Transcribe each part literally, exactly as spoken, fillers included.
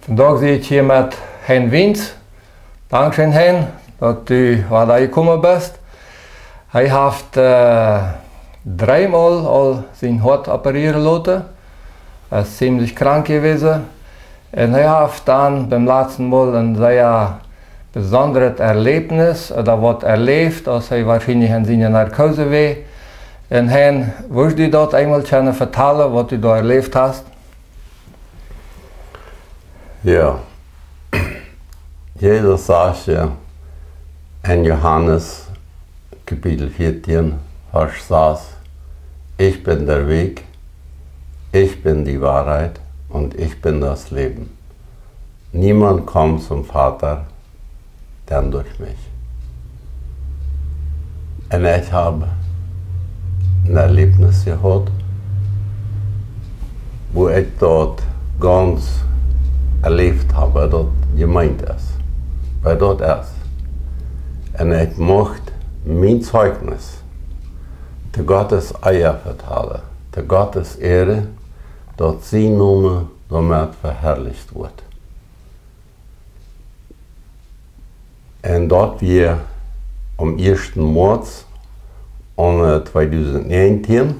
Vondoag sie ekj hia met Hein Wiens. Dankscheen, Hein, daut du wada jekomen best. Hee haft, äh, dreemol aul sien Hoat operieren loten. Hee es ziemlich krank jewast. Un hee haft dan biem latsten Mol een sea besondret Erläwnis, ooda waut erläft, aus hee woarschienlich en siene Narkose wia. Un Hein, wurscht du daut eemol kjennen vetalen, waut du doa erläft hast? Jo. Jesus sajcht en Johanes Kapitel vierzehn, Varsch sechs: „Ich bin der Weg, ich bin die Wahrheit und ich bin das Leben. Niemand kommt zum Vater, denn durch mich.“ Un ekj hab een Erläwnis jehaut, wua ekj daut gaunz erläft hab, woo daut jemeent es, woo daut es. Un ekj mucht mien Zeichnis to Gottes Ea vetalen, to Gottes Ea, daut sien Nomen doamet veharlicht woat. Un daut wia aum ieeschten Moaz aun, äh, tweedusent näajentieen.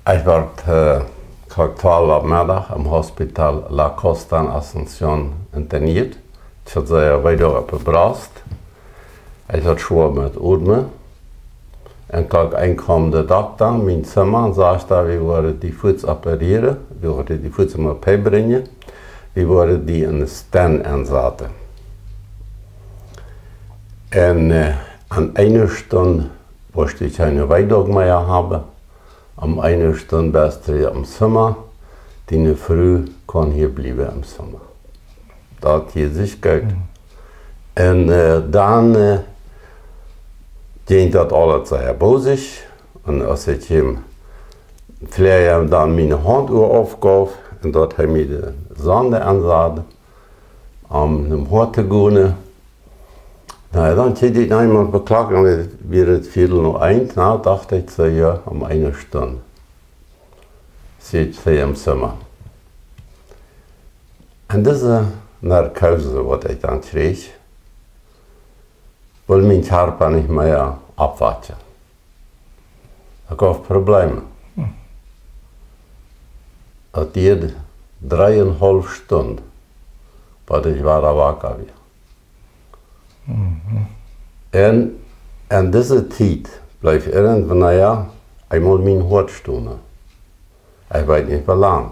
Ekj wort, äh, Klock twalw opp Meddach em Hospital La Costa en Asunción interniert. Ekj haud sea wee oppe Brost. Ekj haud schwoa met odmen. Un Klock eent kjeem de Dokta en mien Zimma un säd: „Wie woaren die fuaz operieren, wie woaren die fuaz em O P brinjen, wie woaren die een Stent ensaten.“ Un, äh, en eene Stund woascht du kjeene Weedoag mea haben. Om eene Stund best du em Zimma, diene Fru kaun hia bliewen em Zimma. Daut hieed sikj goot. Mhm. Un, äh, dan, äh, jinkj daut aules sea bosich. Un aus ekj am, Flea dan miene Haunt ua aufjeef un daut hee mie de Sonde ensad, om no Hoat to gonen, na, dan kjikjt ekj no eemol opp de Klock un daut wia Viedel no eent. Na, docht ekj soo, jo, om eene Stund sie ekj hia em Zimma. Un dise Narkose, waut ekj dan kjrieech, wull mien Kjarpa nich mea oppwaken. Ekj haud Probleme. Hm. Daut dieed dree un haulf Stund, bat ekj wada waka wia. Mhm. Un en dise Tiet bleef irjentwanea eemol mien Hoat stonen. Ekj weet nich woo lang.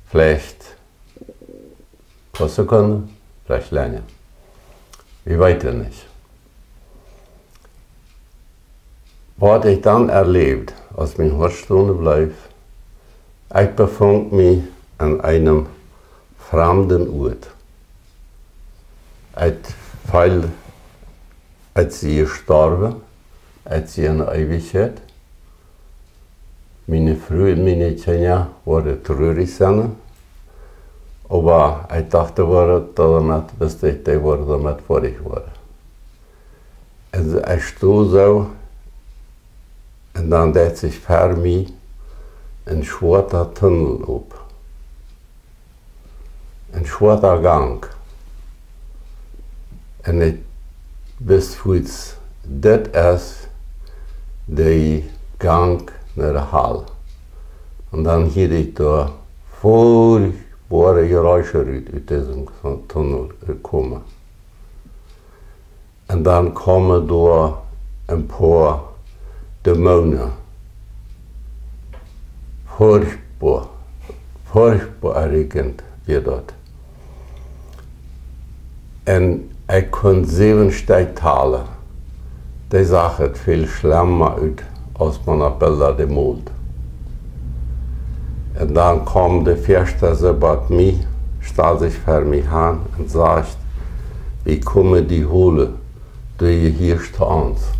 Veleicht poa Sekunden, veleicht lenja. Wie weeten nich. Waut ekj dan erläwd, aus mien Hoat stonen bleef, ekj befunk mie en eenem framden Uat. Ekj feeld, ekj sie jestorwen, ekj sie en Eewichkjeit. Miene Fru un miene Kjinja woaren trurich sennen. Oba ekj docht, dee woaren doamet, wist ekj, dee woaren doamet foadich woaren. Un ekj stund soo, un dan deed sikj ver mie een schwoata Tunnel op. Een schwoata Gank. Un ekj wist fuaz, dit es de Gank no de Hal. Un dan hieed ekj doa furchtboare Jeräusche rut, ut disen Tunnel komen. Un dan kaumen doa een poa Dämonen. Furchtboa, furchtboa erregend wia daut. Un ekj kunn säwen Stekj talen. Dee sagen väl schlemma ut aus maun opp Bilda dee molt. Un dan kjeem de ieeschta soo bat mie, stald sikj ver mie han un säd: „Wie komen die holen, du jehieescht to ons.“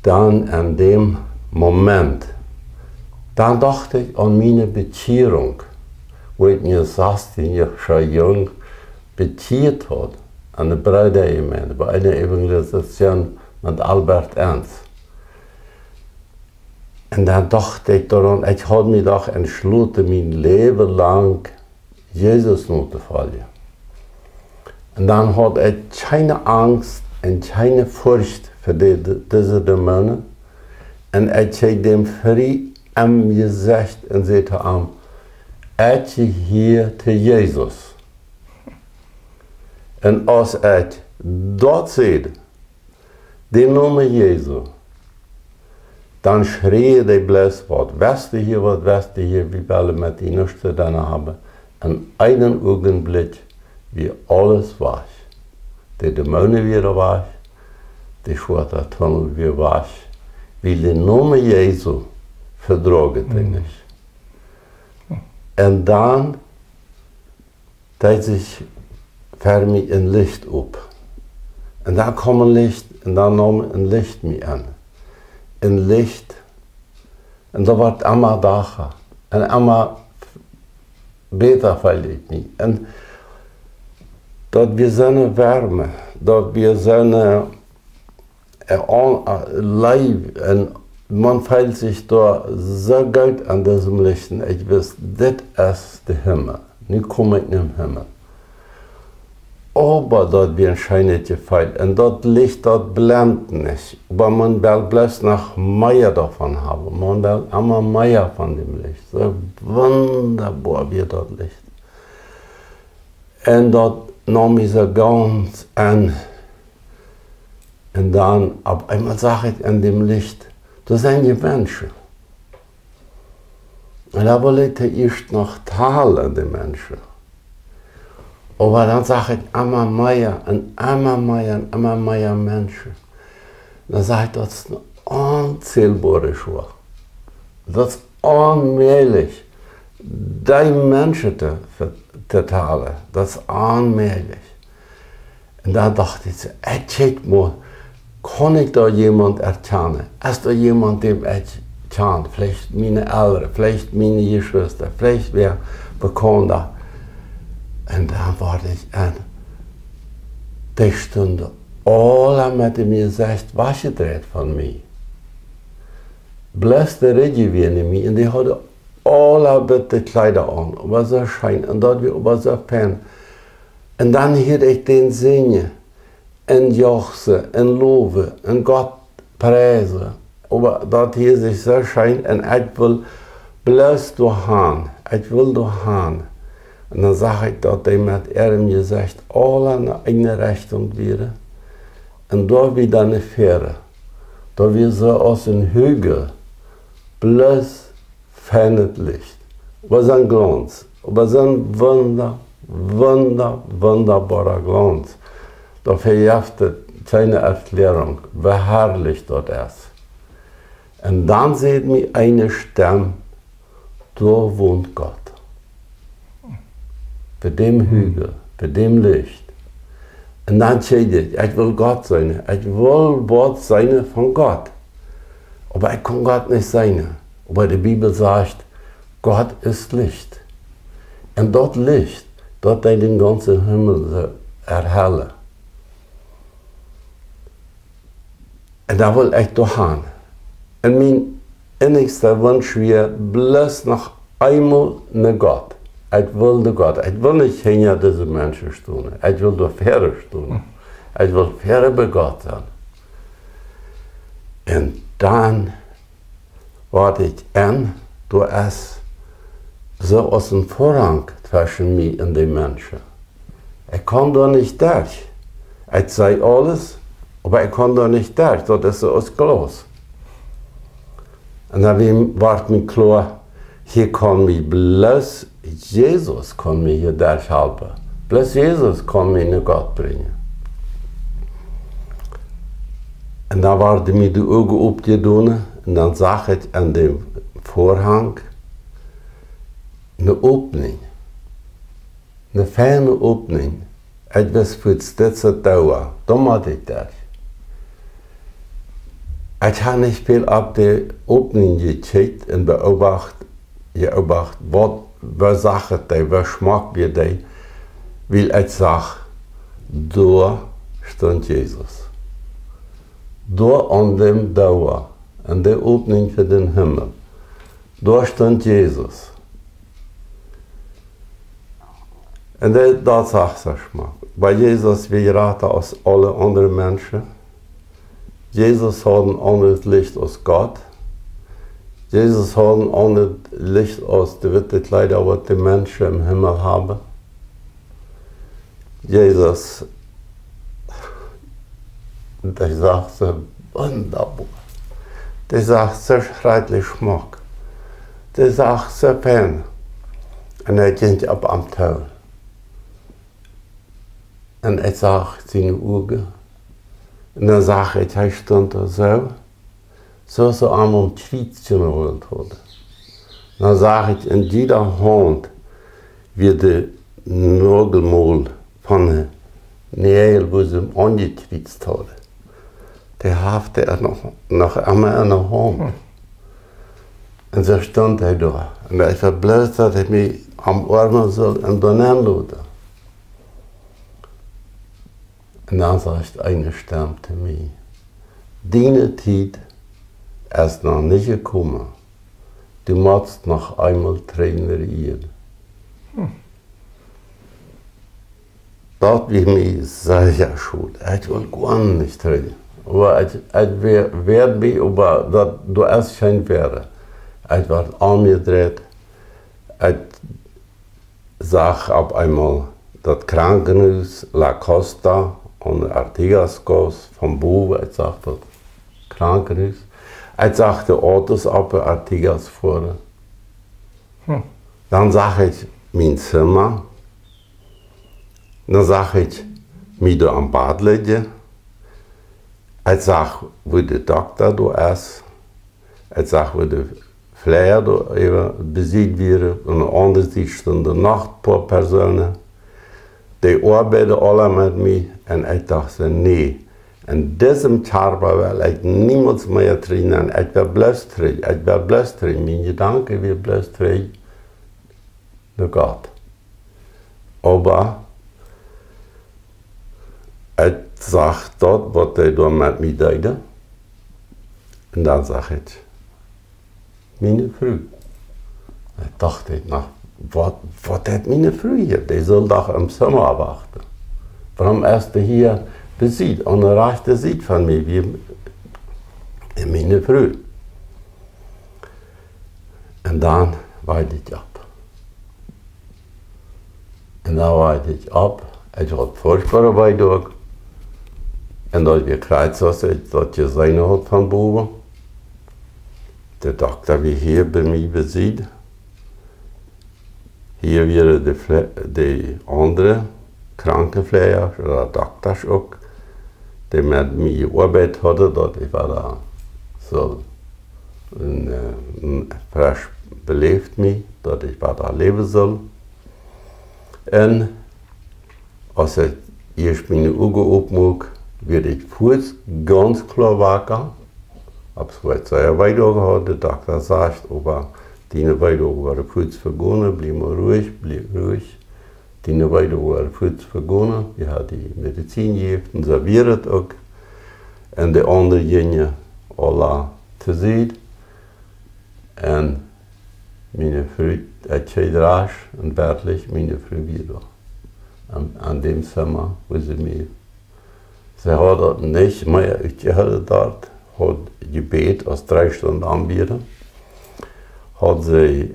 Dan en däm Moment, dan docht ekj aun miene Bekjierunk, wua ekj mie sastieenjoaschta Jung bekjieet haud, en de Breedajemeent, bie eene Evangelisation met Albert Enns. Un dan docht ekj doaraun, ekj haud mie doch entschloten, mien Läwen lang Jesus notofoljen. Un dan haud ekj kjeene Angst un kjeene Forcht fa de, de, dise Dämonen. Un ekj kjikjt däm frie em Jesecht un säd to am: "Ekj jehia to Jesus." Un aus ekj daut säd, dän Nomen Jesu, dan schrieejen dee bloos: "Waut west du hia, waut west du hia, wie wellen met die nuscht to doonen haben." En eenen Uagenblikj wia aules wajch. De Dämonen wieren wajch, de schwoate Tunnel wia wajch, wiels dän Nomen Jesu vedroagen dee nich. Un dan deed sikj ver mie een Licht op. Un dan kjeem een Licht, un dan neem een Licht mie aun. Een Licht, un daut wort emma dacha, un emma bäta feeld ekj mie. Un daut wia soone Woarmt, daut wia soone, äh, aun-, äh, Leew, un maun feelt sikj doa soo goot aun disem Licht. Un ekj wist, dit es de Himmel. Nu kom ekj nom Himmel. Oba daut wia een scheenet Jefeel. Un daut Licht, daut blent nich. Oba maun well bloos noch mea doavon haben. Maun well emma mea von däm Licht. Soo wundaboa wia daut Licht. Un daut neem mie soo gaunz aun. Un dan opp eemol sach ekj aun däm Licht, doa sent je Menschen. Un dan wull ekj ieescht noch talen, de Menschen. Oba dan sach ekj emma mea un emma mea un emma mea Menschen. Dan sach ekj, daut es ne onzielboare Schoa. Daut es onmäajlich, dee Menschen to, to talen. Daut es onmäajlich. Un dan docht ekj soo, ekj kjikj mol, kaun ekj doa jemaunt erkjanen? Es doa jemaunt, däm ekj kjan? Veleicht miene Elren, veleicht miene Jeschwista, veleicht wäa bekaunt. Un dan wort ekj aun, dee stunden aula met däm Jesecht wajchjedreit von mie. Bloos de Räajel wia en mie, un dee hauden aula witte Kjleeda aun, oba soo scheen, un daut wia oba soo fein. Un dan hieed ekj dän sinjen, un juchzen, un lowen, un Gott priesen. Oba daut hieed sikj soo scheen, un ekj wull bloos doahan, ekj wull doahan. Un dan sach ekj, daut dee met äarem Jesecht aula en eene Rechtunk wieren. Un doa wia dan ne Fäare. Daut wia soo aus een Hügel, bloos feinet Licht. Oba soon Glaunz, oba soon wunda-, wunda-, wundaboara Glaunz. Doafäa jeft et kjeene Erkjläarunk, woo harlich daut es. Un dan säd mie eene Stemm: "Doa wont Gott. Bie däm Hügel, bie däm Licht." Un dan säd ekj, ekj wull Gott seenen, ekj wull waut seenen von Gott. Oba ekj kunn Gott nich seenen. Oba de Bibel sajcht, Gott es Licht. Un daut Licht, daut deed dän gaunzen Himmel erhellen. Un doa wull ekj doahan. Un mien enjsta Wunsch wia bloos noch eemol no Gott. Ekj wull no Gott. Ekj wull nich hinja dise Menschen stonen. Ekj wull doa väaren stonen. Ekj wull väaren bie Gott sennen. Un dan wort ekj en, doa es soo aus een Väahank tweschen mie un dee Menschen. Ekj kaun doa nich derch. Ekj see aules, oba ekj kaun doa nich derch. Daut es soo aus Glaus. Un dan wia, wort mie kloa, hia kaun mie bloos Jesus kaun mie hia derch halpen. Bloos Jesus kaun mie no Gott brinjen. Un dan worden mie de Uagen opjedonen un dan sach ekj aun däm Väahank ne Opninj. Ne feine Opninj. Ekj wist fuaz, dit es de Däa, doa mott ekj derch. Ekj hab nich väl opp de Opninj jekjikjt un beobacht, jeobacht, waut, woo sach et ut, woo schmock wia dee, wiels ekj sach, doa stunt Jesus. Doa aun däm Däa. Un de Opninj fa dän Himmel, doa stunt Jesus. Un dee, daut sach soo schmock. Bie Jesus wia jrata aus aule aundre Menschen. Jesus haud een aundret Licht aus Gott. Jesus haud een aundret Licht aus de witte Kjleeda, waut de Menschen em Himmel haben. Jesus, dee sach soo wundaboa. Dee sach soo schrakjlich schmock. Dee sach soo fein. Un ekj jinkj opp am too. Un ekj sach siene Uagen. Un dan sach ekj, hee stunt doa soo, soo aus see am aum Kjriez jenault hauden. Dan sach ekj, en jieda Haunt wia de Noagelmol von de Näajel, wua see am aunjekjriezt hauden. Dee haft hee noch, noch emma enne Haunt. Un soo stunt hee doa. Un ekj wia bloos, daut hee mie omoarmen sull un doa nenloten. Un dan sajcht eene Stemm to mie: "Diene Tiet es noch nich jekomen. Du motst noch eemol trigj no de Ieed." Hm. Daut wia mie sea schod. Ekj wull goanich trigj. Oba ekj, ekj wea-, wead mie, oba daut, doa es kjeen Weaden. Ekj wort omjedreit. Ekj sach opp eemol daut Krankenhus La Costa aun de Artigas Gauss von bowen. Ekj sach daut Krankenhus. Ekj sach de Autos opp de Artigas foaren. Hm. Dan sach ekj mien Zimma. Dan sach ekj mie doa aum Bad lidjen. Ekj sach, woo de Dokta doa es. Ekj sach, woo de Fleaja doa äwa besied wieren. Aun de aundre Sied stunden noch een poa Persoonen. Dee oabeiden aula met mie. Un ekj docht soo: "Nä, en disem Kjarpa well ekj niemols mea trigj nenn. Ekj well bloos trigj, ekj well bloos trigj." Mien Jedanken wia bloos trigj no Gott. Oba ekj sach daut, waut dee doa met mie deeden. Un dan sach ekj miene Fru. Dan docht ekj: "Na, waut, waut deit miene Fru hia? Dee sull doch em Zimma wachten. Wuarom es dee hia besied, aun de rajchte Sied von mie, wia miene Fru?" Un dan wajch ekj opp. Un dan wajch ekj opp. Ekj haud furchtboare Weedoag. Un daut wia krakjt soo aus ekj daut jeseenen haud von bowen. De Dokta wia hia bie mie besied. Hia wieren de Fle-, de aundre Krankenfleajasch oda Doktasch uk, dee met mie jeoabeit hauden, daut ekj wada sull, un, äh, un fresch beläft mie, daut ekj wada läwen sull. Un aus ekj ieescht miene Uagen oppmuak, wort ekj fuaz gaunz kloa waka. Opp Schwätz sea Weedoag jehaut, de Dokta sajcht: "Oba diene Weedoag woaren fuaz vegonen, bliew mau ruhich, bliew ruhich. Diene Weedoag woaren fuaz vegonen." Wie hauden die Medizin jejäft un soo wia et uk. Un de aundre jinjen aula to Sied. Un miene Fru, ekj kjrieech rasch un werkjlich, miene Fru wia doa. Aun, aun däm Zimma, wua see mie, see haud daut nich mea utjehoolen doa, haud jebät, aus dree Stunden om wieren, haud see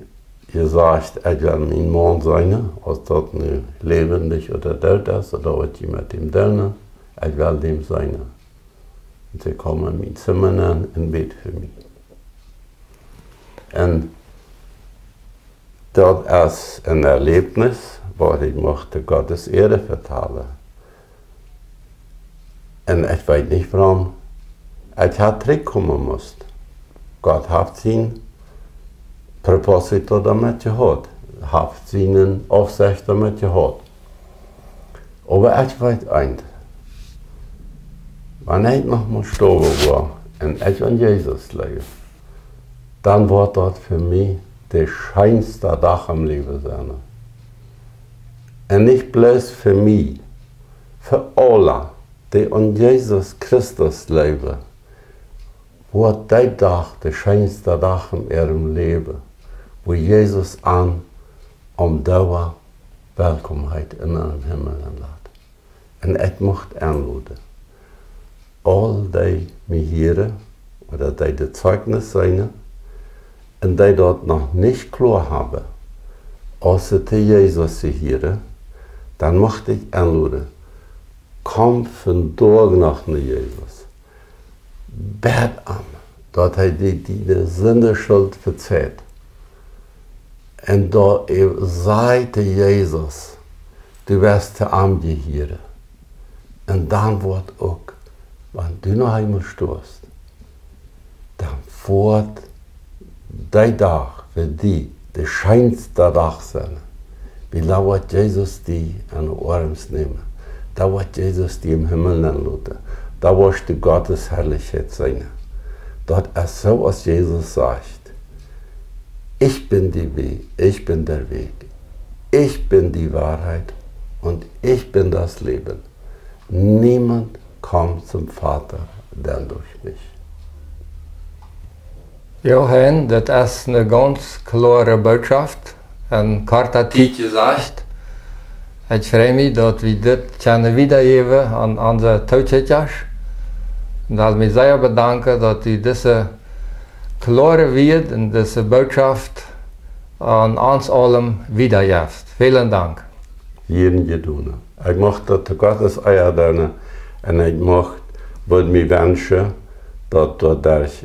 jesajcht: "Ekj well mienen Maun seenen, aus daut nu läwendich oda doot es, oda waut jie met am doonen. Ekj well dän seenen." Un see kjeem en mien Zimma nenn un bäd fa mie. Un daut es een Erläwnis, waut ekj mucht to Gott siene Ea vetalen. Un ekj weet nich wuarom ekj ha trigjkomen must. Gott haft sien propósito doamet jehaut, haft siene Aufsicht doamet jehaut. Oba ekj weet eent: Wan ekj noch mol stoawen woa un ekj aun Jesus jleew, dan woat daut fa mie de scheensta Dach em Läwen sennen. Un nich bloos fa mie, fa aule, dee aun Jesus Christus jleewen, Woat dee Dach de scheenste Dach en äarem Läwen, wua Jesus an om Doa Welkomheit en äarem Himmel enlot. Un ekj mucht enloden, aul dee mie hieren, ooda dee de Zeugnis seenen, un dee daut noch nich kloa haben, aus see to Jesus jehieren, dan mucht ekj enloden, komm vondoag noch no Jesus. Bäd am, daut hee die diene Sindenschult vejeft. Un daut saj to Jesus, du woascht to am jehieren. Un dan woat uk, wan du no Himmel stoakjst, dan woat dee Dach fa die de scheenste Dach sennen. Wiels dan woat Jesus die aun de Oarms nämen. Dan woat Jesus die em Himmel enloden. Dan woascht du Gottes Harlichkjeit seenen. Daut es soo aus Jesus sajcht: Ich bin die We-, ich bin der Weg, ich bin die Wahrheit und ich bin das Leben. Niemand kommt zum Vater denn durch mich. Jo, Hein, daut es eene gaunz kloare Bootschoft, en korte Tiet jesajcht. Ekj frei mie, daut wie dit kjennen wiedajäwen aun onse Tookjikjasch. Un well mie sea bedanken, daut du dise kloare Wieed un dise Bootschoft aun ons aulem wiedajefst. Välen Dank. Jieren jedonen. Ekj mucht daut to Gottes Ea doonen un ekj mucht, wudd mie wenschen, daut doaderch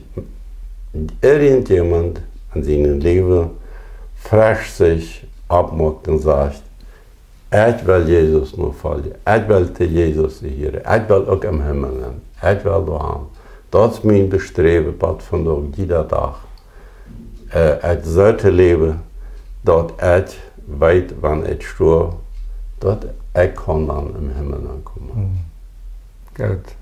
irjentjemaunt en sienem Läwen fresch sikj oppmoakt un sajcht: Ekj well Jesus nofoljen, ekj well to Jesus jehieren, ekj well uk em Himmel sennen, ekj well doa han. Daut es mien Besträwen, waut vondoag jieda Dach, äh, ekj soo to läwen, daut ekj weet, wan ekj stoaw, daut ekj kaun dan em Himmel aunkomen. Hm. Goot.